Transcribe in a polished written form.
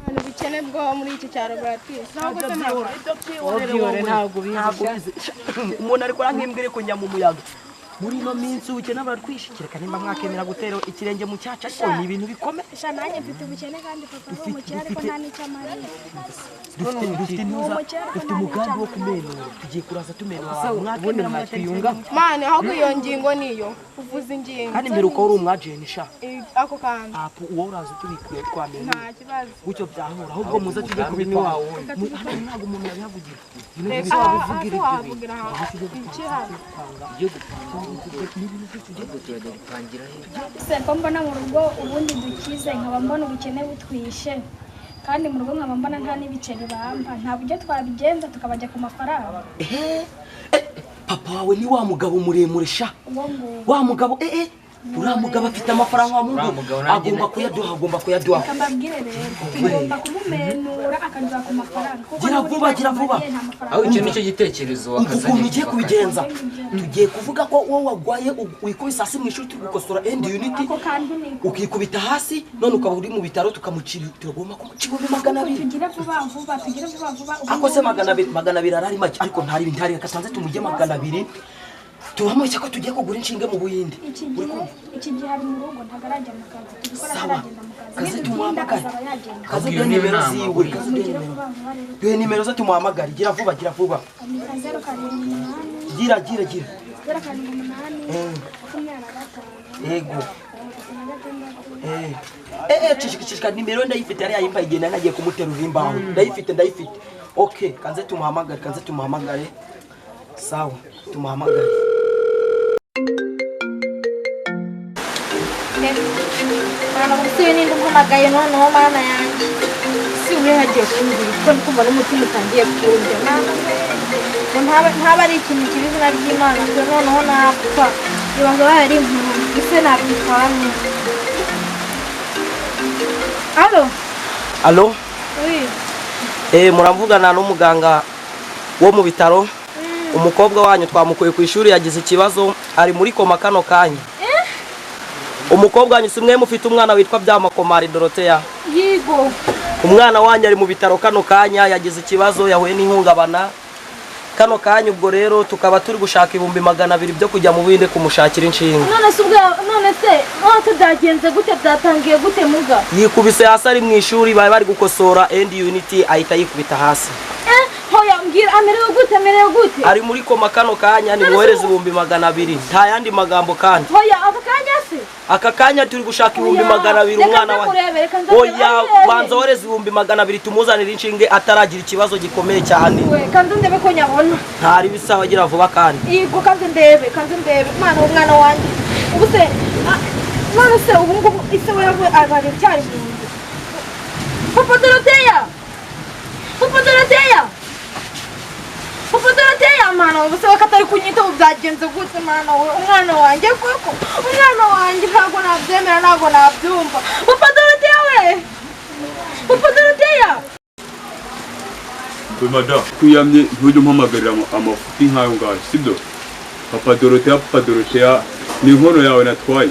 Ubukene bwo muri iki cyaro buratwisa ahubwo se ntabwo Wowe ntabwo ubizi. Umuntu ariko nk'imbwa iri kujya mu muyaga muri ino minsi. Ubukene buratwishikira. Reka nimba mwakemera gutera ikirenge mu cyacu, ariko ni ibintu bikomeye. Sha, nanjye mfite ubukene kandi papa ari umukire, ariko nta n'icyo amariye. Dufite ntuza, dufite umugambi wo kumenura. Tugiye kuraza tumenura abantu. Ubundi Mwakemera mwatera ikirenge mwatwiyunga. mu cyacu. Mani, ahubwo iyo ngingo niyo uvuze ingingo. Kandi mbere uko uri umwajenti sha. Ako kantu. Apu uwo uraza utubikuye twamenye. Nta kibazo. Gutyo byahura. Ahubwo muze tujye Umugambi ni kubipanga. wa wundi. Hano ntabwo umuntu yabihavugira. Reka wabivugira aha ibyo wavugira aha iki hano? Ibyo gupanga, ahubwo turajya gupangira he? Se ko mbona mu rugo ubundi dukize, nkaba mbona ubukene butwishe, kandi mu rugo nkaba mbona nta n'ibiceri bampa, nta buryo twabigenza tukabajya ku mafaranga? Ehe, papa wawe ni wa mugabo muremure sha. Uwo nguwo. Wa mugabo, uriya mugabo afite amafaranga wa Uriya mungu. mugabo nanjye Agomba kuyaduha, agomba kuyaduha. Reka mbabwire rero, tugomba kumumenura akaduha ku mafaranga, kuko Gira n'ubundi vuba, gira ntacyo vuba. amariye, nta mafaranga. Aho icyo nicyo gitekerezo Umva wakazanye ukuntu ugiye kuva kare. kubigenza. Tugiye kuvuga ko wowe wagwaye, wikubise hasi mu ishuri turi gukosora end unit. Ako kantu niko. Ukikubita hasi, none ukaba uri mu bitaro, tukamucira, tugomba kumuca 200,000. Tugire vuba vuba, tugire vuba vuba ubu. Ako se 200, 200 arari make, ariko ntari. Reka tubanze tumujye 200, tubamushya ko tugiye kugura inshinge mu Buhinde. Iki gihe ari mu rugo, ntabwo arajya mu kazi. Tubikora Sawa. ataragenda mu kazi. Kaze Nidutinda tumuhamagare. azaba yagenda. Kaze Iyo duhe niyo nimero nama ziwe. buriya. Kaze duhe Tugire nimero. vuba vuba rero. Duhe nimero ze tumuhamagare. Gira vuba, gira vuba. Andika 078. Gira, gira, gira. 078 25. 36. Cishika, cishika. Nimero ndayifite, yari yayimbaye igihe nari nagiye kumuterura imbaho. Ndayifite, ndayifite. Okay, kanze tumuhamagare, kanze tumuhamagare. Sawa, tumuhamagare. Mwana, ubu ninde umpamagaye noneho? Mana yanjye, si ubu hagiye kumbwira kuko ndi kumva n'umutima utangiye kundya. Mana we, ngo ntaba ari ikintu kibi, izina ry'Imana pe, noneho napfa. Ibaza baye ari inkuru ese nabyitwaramo? Allo? Allo? Oui. Muravugana n'umuganga wo mu bitaro. Umukobwa wanyu twamukuye ku ishuri, yagize ikibazo, ari muri koma kano kanya. Umukobwa wanyu, si mwe mufite umwana witwa Byamakomari Doroteya? Yigo. Umwana wanyu ari mu bitaro kano kanya, yagize ikibazo, yahuye n'ihungabana kano kanya. Ubwo rero tukaba turi gushaka 200,000 byo kujya mu Buhinde kumushakira inshinge. None se ubwo, none se byagenze gute? Byatangiye gute muga? Yikubise hasi ari mu ishuri, bari bari gukosora end unit, ahita yikubita hasi. Hoya, mbwira, amerewe gute? Amerewe gute? Ari muri koma kano kanya. Nimwohereze 200,000, nta yandi magambo kandi. Hoya, aka kanya se? Aka kanya turi gushaka ibihumbi Oya, 200. Reka Umwana nze wa murebe, reka nze murebe. Oya. Ari hehe? Banza wohereze 200,000 tumuzanire inshinge ataragira ikibazo gikomeye cyane. We, kanze ndebe ko nyabona. Ntari bisaba, agira vuba kandi. Yego, kanze ndebe, kanze ndebe. Mwana, umwana wanjye ubu se, none se ubu ngubu ise we yavuye abaye cyari mu nzu? Papa Doroteya, Papa Doroteya, Papa Doroteya! Mwana, ubu se we katari kunyita, ubu byagenze gute? Mwana we, umwana wanjye koko, umwana wanjye, ntabwo nabyemera, ntabwo nabyumva. Papa Doroteya we, Papa Doroteya! We madamu, kwiyamye, ntujye umpamagarira amafuti nk'ayo ngayo, sibyo? Papa Doroteya, Papa Doroteya, ni inkono yawe natwaye.